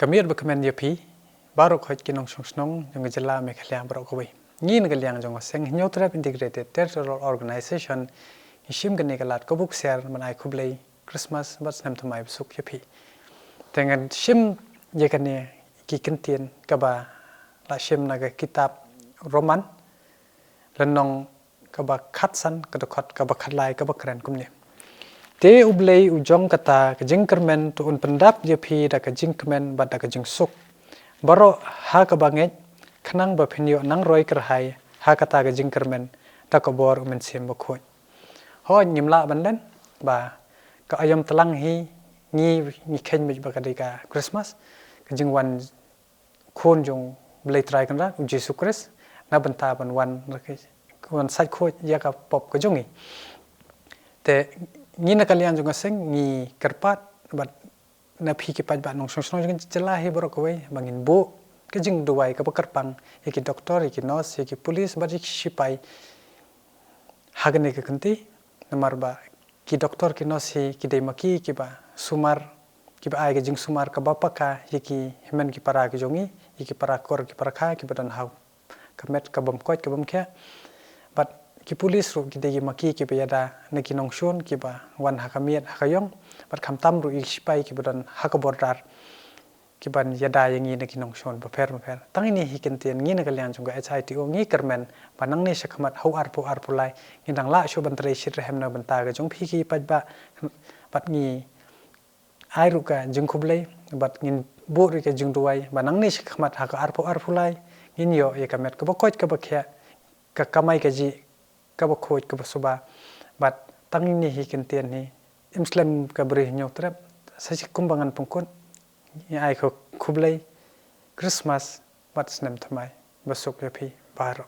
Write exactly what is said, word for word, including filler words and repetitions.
Ka miet ba kmen ïa phi baroh khoit ki nongshong shnong jong ka jylla Meghalaya baroh kawei. Ngi na ka liang jong ka seng Hynñiewtrep Integrated Territorial Organization ngi shim kane ka lad ka buk ser ban ai khublei Christmas bad snem thymmai basuk ïa phi. Te ngan shim ïa kane ki kyntien kaba la shim na ka kitab Roman, lynnong kaba khatsan, ka dkhot kaba khatlai, kaba kren kumne: Te U Blei u jong kata ka jingkyrmen to un pyndap ïa phi da ka jingkmen bad da ka jingsuk baroh ha kaba ngeit, khnang ba phin ïoh nang roi kyrhai ha kata ka jingkyrmen da ka bor U Mynsiem Bakhuid. Hooid, ngim lah ban len ba ka aïom tlang hi ngi, ngi kheiñ beit ba ka dei ka Christmas, ka jingwan khun jong U Blei Trai Kynrad, U Jisu Khrist, na bynta ban wan, wan sait khuid ïa ka pop ka jong ngi. Te ngi na ka liang jong ka seng ngi kyrpad bad na phi ki paidbah nongshong shnong jong ka jylla hi baroh kawei ba ngin buh ka jingduwai kaba kyrpang ïa ki doktor, ïa ki nurse, ïa ki police bad ïa ki sipai ha kane ka kynti, namar ba ki doktor, ki nurse hi ki dei ma ki kiba sumar, kiba ai ka jingsumar kaba paka ïa ki hynmen ki para ki jong ngi, ïa ki para kor ki para kha kiba don ha ka met kabym koit kabym khiah. Bad ki police ruh ki dei ma ki kiba ïada na ki nongshun kiba wan ha ka miet ha ka ïong, bad khamtam ruh ïa ki sipai kiba don ha ka border kiban ïada ïa ngi na ki nongshun bapher bapher. Tang ine hi kyntien, ngi na ka liang jong ka H I T O ngi kyrmen ba nangne shakhmat ha u arphew arphew lai ngin nang lah shuh ban trei shitrhem na bynta ka jong phi ki paidbah, bad ngi ai ruh ka jingkhublei bad ngin buh ruh ka jingduwai ba nangne shakhmat ha ka arphew arphew lai ngin ïoh ïa ka met kaba koit kaba khiah, ka kamai kajih kaba khuid kaba suba. Bad tang ine hi kyntien hi, im slem ka Bri Hynñiewtrep, sa shi kumba ngan pynkut, ngi ai ka khublei Christmas bad snem thymmai basuk ïa phi baroh.